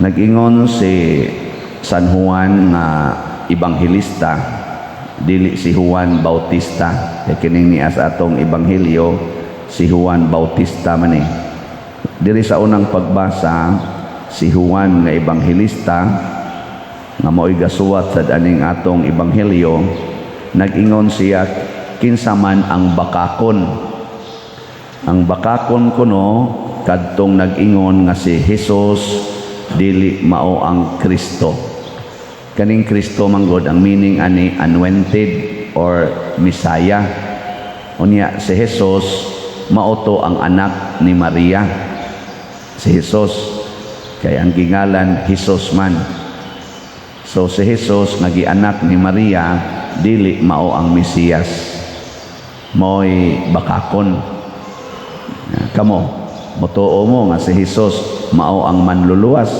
Nag-ingon si San Juan nga ebanghelista, dili si Juan Bautista, kay kining niya sa atong ebanghelyo si Juan Bautista man eh. Diri sa unang pagbasa, si Juan nga ebanghelista nga mao'y gasuwat sa aning atong ebanghelyo, nag-ingon siya kinsa man ang bakakon. Ang bakakon kuno kadtong nag-ingon nga si Jesus dili mao ang Kristo. Kaning Kristo manggod, ang meaning ani anointed or Messiah. Unya si Jesus mao to ang anak ni Maria. Si Jesus kay ang gingalan Jesus man. So si Jesus nga gianak ni Maria dili mao ang Mesiyas. Mao'y bakakon. Kamo, motuo mo nga si Jesus mao ang manluluwas?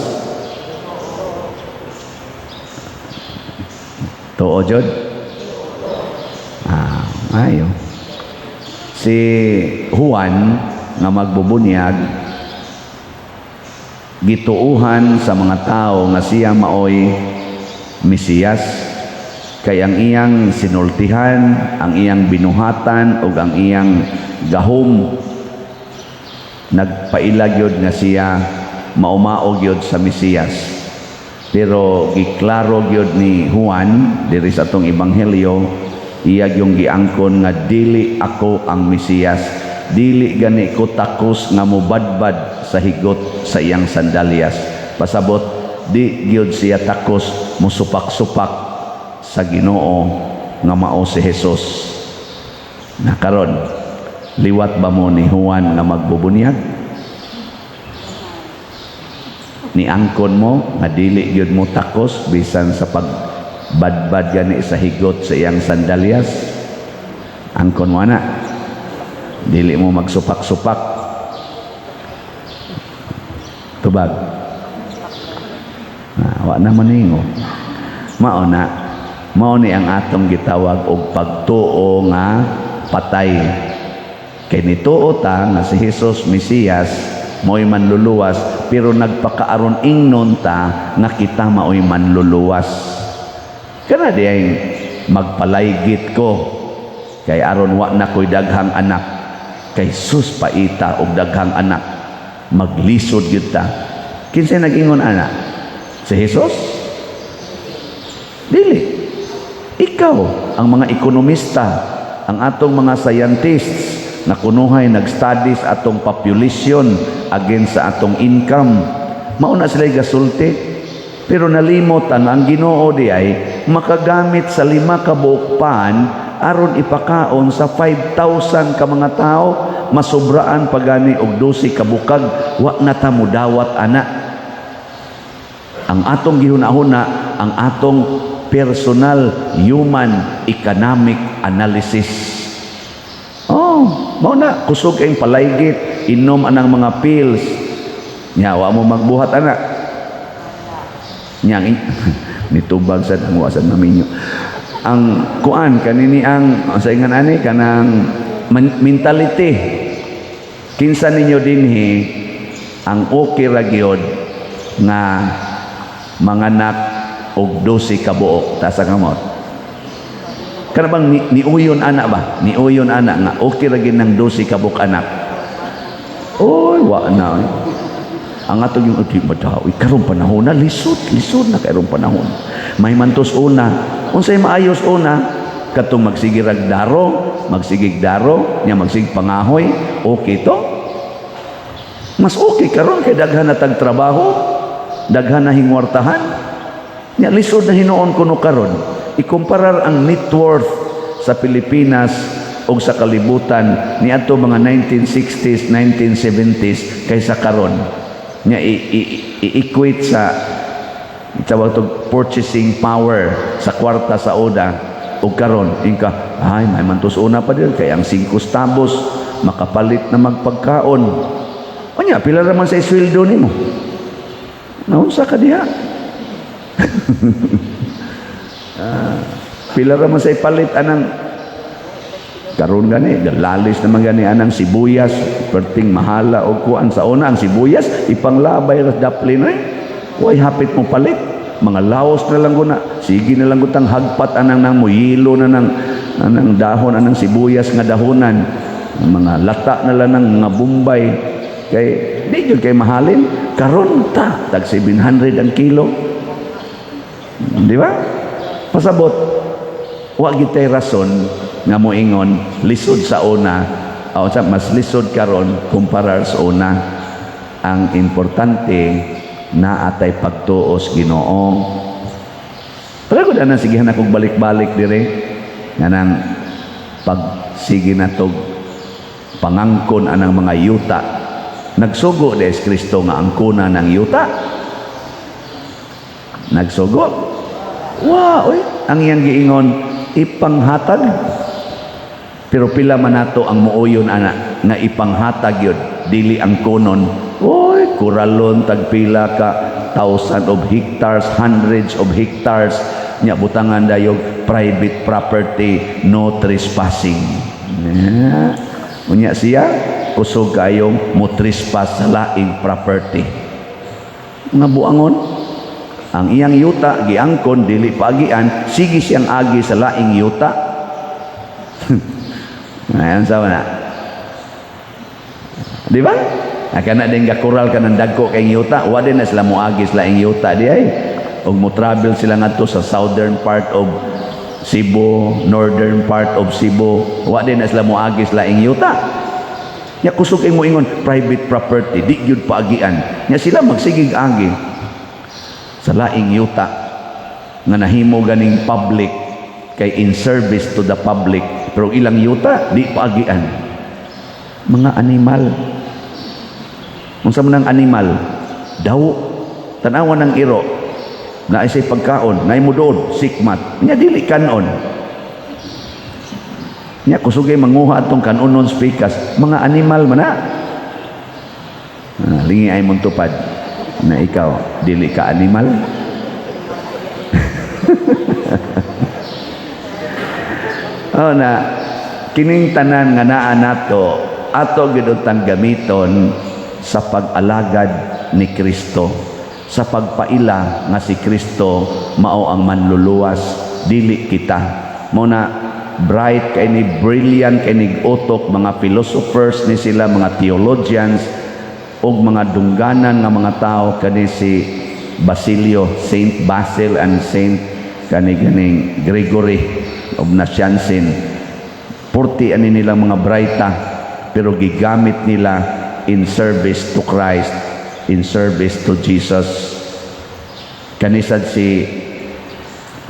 Tuo jud? Ah, ayo. Si Juan nga magbubunyag, gituuhan sa mga tao nga siya maoy Mesiyas kay ang iyang sinultihan, ang iyang binuhatan ug ang iyang gahom nagpaila gyud nga siya maumao gyud sa Mesiyas. Pero giklaro gyud ni Juan diri sa atong ebanghelyo, iya yung giangkon nga dili ako ang Mesiyas, dili gani ko takos nga mobadbad sa higot sa iyang sandalyas. Pasabot, di gyud siya takos musupak-supak sa Ginoo nga mao si Jesus. Na karon, liwat ba mo ni Juan nga magbubunyag? Niangkon mo nga dili gyud mo takos bisan sa pagbadbad gani sa higot sa iyang sandalyas? Angkon mo ana? Dili mo magsupak-supak? Tubag. Ah, wa na maningo. Mao na, mao ni ang atong gitawag og pagtuo nga patay. Kay nituo ta nga si Jesus Mesiyas, mao'y manluluwas, pero nagpakaaron ingnon ta nga kita mao'y manluluwas. Kana di ay magpalaygit ko kay aron wa na ko'y daghang anak. Kay sus, paita og daghang anak, maglisod gyud ta. Kinsay nag-ingon ana? Si Jesus? Dili. Ikaw, ang mga ekonomista, ang atong mga scientists na kunuhay nag-studies atong population against sa atong income. Mao na sila gasulti. Pero nalimot ang Ginoo di ay makagamit sa 5 ka buok pan aron ipakaon sa 5,000 ka mga tao, masobraan pa gani og 12 ka bukag. Wa na ta mudawat ana. Ang atong gihuna-huna, ang atong personal human economic analysis. Oh, mao na kusog ang palaygit, inom anang mga pills. Nya wa mo magbuhat ana. Nya nitubag sa ang wa sad maminyo. Ang kuan kanini, ang sa ingan ani kanang mentality. Kinsa ninyo dinhi ang okay ra gyud nga manganak og 12 ka buok? Taas ang kamot. Kana bang niuyon ana ba? Niuyon ana nga okay ra gyud ng 12 ka buok anak. Oy, wa na. Oy. Ang atong yung di madaw, karon panahon na lisod, lisod na karong panahon. May mantos una, unsay maayos una? Katong magsige rag daro, magsigig daro, nya magsigig pangahoy, okay to? Mas okay karon kay daghan na tag trabaho, daghan na hingwartahan. Nya lisod na hinuon kuno karon. Ikumparar ang net worth sa Pilipinas o sa kalibutan niadto mga 1960s, 1970s kaysa karon. Nya i-equate sa tawag to purchasing power sa kwarta sa una ug karon, inka ay may mantos una pa din kay ang 5 stabos makapalit na magpagkaon. Unya pila ra man sa isweldo nimo? Naunsa ka diha? Pila ra man sa ipalit anang karon gani? Lalis naman gani anang sibuyas, perting mahala og kuan. Sa una, ang sibuyas ipanglabay ra daplin eh. Way hapit mo palit. Mga laos na lang guna. Sige na lang gutang hagpat anang nang muyilo na nang anang dahon, anang sibuyas nga dahonan. Mga lata na lang ng mga bumbay. Kay di jud kay mahalin. Karon ta tag 700 ang kilo. Di ba? Pasabot, wa gitay rason nga moingon lisod sa una o sa mas lisod karon kumpara sa una. Ang importante, naa tay pagtuos Ginoo. Pero ko na sigihan akong balik-balik dire nga nang pagsige natog pangangkon anang mga yuta. Nagsugo des Kristo nga angkona ng yuta? Nagsugo? Wa oy. Ang iyang giingon, ipanghatag. Pero pila man nato ang muuyon ana nga ipanghatag yun, dili ang konon? Oy, kuralon tag pila ka thousand of hectares, hundreds of hectares, nya butangan dayog "private property, no trespassing". Yeah. Unya siya kusog kayong mo trespass sa laing property. Nga buangon, ang iyang yuta giangkon, dili paagian, sige siyang agi sa laing yuta. Ayan sa na. Di ba? Kana din gakural ka ng dagko kay yuta, wa din na sila moagi sa laing yuta di ay. Og mo travel sila ngadto sa southern part of Cebu, northern part of Cebu, wa din na sila moagi sa laing yuta. Nya kusog kay moingon private property, di gyud paagian. Nya sila magsigig agi sa laing yuta nga nahimo ganing public kay in service to the public, pero ilang yuta di paagian. Mga animal. Unsa man ang animal? Daw. Tanawan ng iro, naay say pagkaon, naay muduod, sikmat nya, dili kanon nya, kusugay manguha atong kanonon sa pikas. Mga animal man na. Ah, lingi ay mong tupad na ikaw dili ka animal. Oh, na kining tanan nga naa nato, ato gid untang gamiton sa pag-alagad ni Kristo, sa pagpaila nga si Kristo mao ang manluluwas, dili kita. Mo na bright kay ni, brilliant kay ni utok, mga philosophers ni sila, mga theologians ug mga dungganan nga mga tao, kani si Basilio, Saint Basil and Saint kani ganing Gregory of Nazianzen. Purti ani nilang mga braita, pero gigamit nila in service to Christ, in service to Jesus. Kanisad si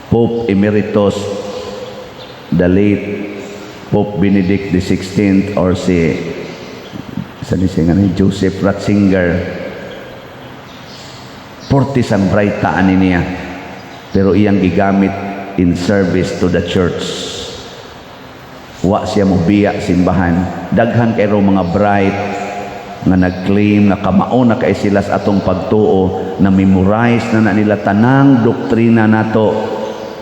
Pope Emeritus, the late Pope Benedict XVI, or si sa ni siya nga ni Joseph Ratzinger. Purti sang braita ani niya, pero iyang gigamit in service to the church. Wa siya mobiya simbahan. Daghan kay mga bright nga nag-claim nga kamao na kay sila sa atong pagtuo, na memorize na na nila tanang doktrina nato,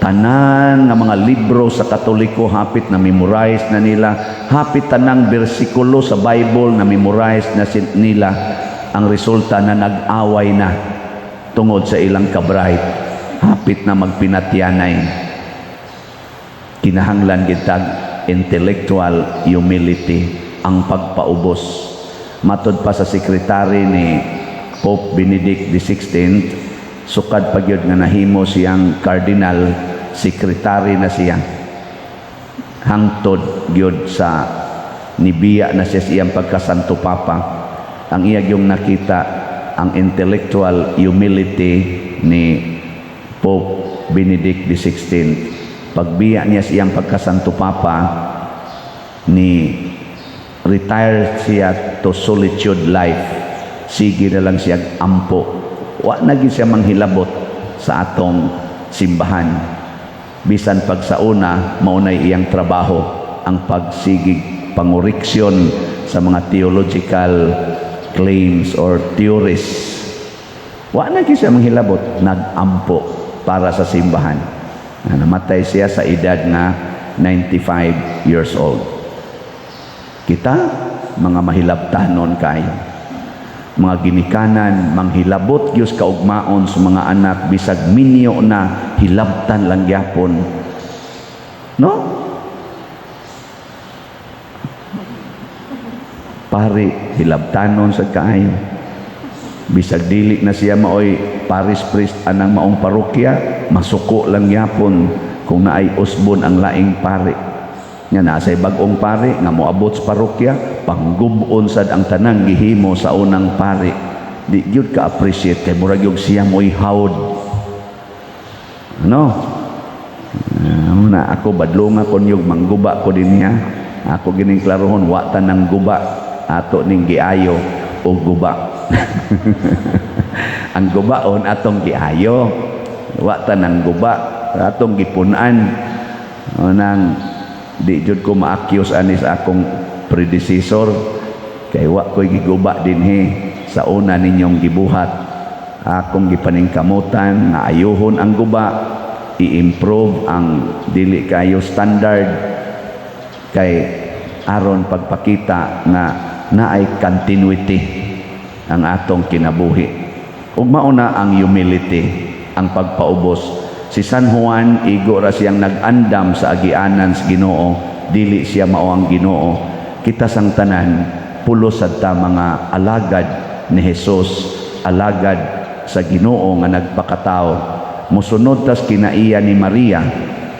tanan nga mga libro sa Katoliko hapit na memorize na nila, hapit tanang bersikulo sa Bible na memorize na nila. Ang resulta na nag-away na tungod sa ilang kabright, hapit na magpinatyanay. Kinahanglan gitag intellectual humility, ang pagpaubos. Matod pa sa sekretary ni Pope Benedict XVI, sukad pa gyud nga nahimo siyang cardinal, sekretary na siya hangtod gyud sa nibiya na siya sa iyang pagkasanto papa. Ang iya yung nakita ang intellectual humility ni Pope Benedict XVI. Pagbiya niya sa iyang pagkasanto papa, ni retire siya to solitude life. Sige na lang siya ampo, wa na gyud siya manghilabot sa atong simbahan, bisan pag sa una maunay iyang trabaho ang pagsigig pangoreksyon sa mga theological claims or theories. Wa na gyud siya manghilabot, nagampo para sa simbahan. Na namatay siya sa edad nga 95 years old. Kita mga mahilabtanon kayo. Mga ginikanan manghilabot gyud kaugmaon sa mga anak, bisag minyo na, hilabtan lang gyapon, no? Pari, hilabtanon sa kaayo, bisag dili na siya maoy parish priest anang maong parokya, masuko lang gyapon kung naay usbon ang laing pari. Nga naasay bag-ong pari nga moabot sa parokya, panggub-on sad ang tanang gihimo sa unang pari. Di gyud ka appreciate kay murag yung siya mo'y hawd, ano? Na ako badlonga kon yung mangguba ko din niya. Ako gining klarohon, wa ta nang guba, ato ning giayo o guba. Ang gubaon atong giayo, wa ta nang guba, atong gipunan. O nang di jud ko ma-accuse ani sa akong predecessor kay wa ko'y giguba dinhi sa una ninyong gibuhat. Akong gipaningkamutan nga ayuhon ang guba, i-improve ang dili kayo standard, kay aron pagpakita nga naay continuity ang atong kinabuhi. Ug mauna ang humility, ang pagpaubos. Si San Juan, igo ra siyang nag-andam sa agianan sa Ginoo, dili siya mao ang Ginoo. Kita sang tanan, pulos sad ta mga alagad ni Jesus, alagad sa Ginoo nga nagpakatao. Musunod tas kinaiya ni Maria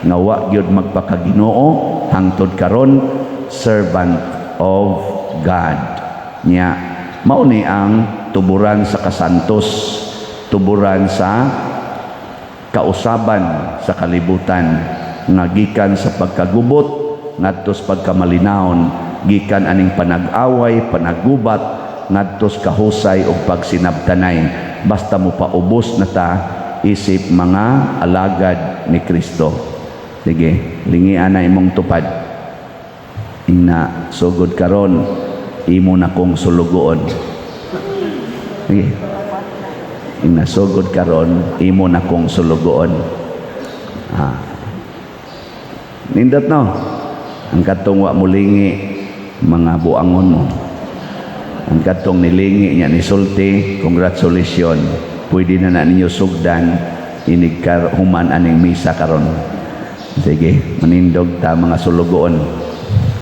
nga wa gyud magpakaginoo hangtod karon, servant of God. Nya mao ni ang tuburan sa kasantos, tuburan sa kausaban sa kalibutan nga gikan sa pagkagubot ngadto sa pagkamalinawon, gikan aning panag-away, panaggubat, ngadto sa kahusay ug pagsinabtanay, basta mo paubos na ta isip mga alagad ni Kristo. Sige, lingian na imong tupad. Ingna, sugod karon, imo na kong sulugoon. Sige. Ingna, sugod karon, imo na kong sulugoon. Ah. Nindot, no? Ang katong wa mulingi, mga buangon mo. Ang katong nilingi niya, nisulti, congratulations. Pwede na na ninyo sugdan inig kar human aning misa karon. Sige, manindog ta, mga sulugoon.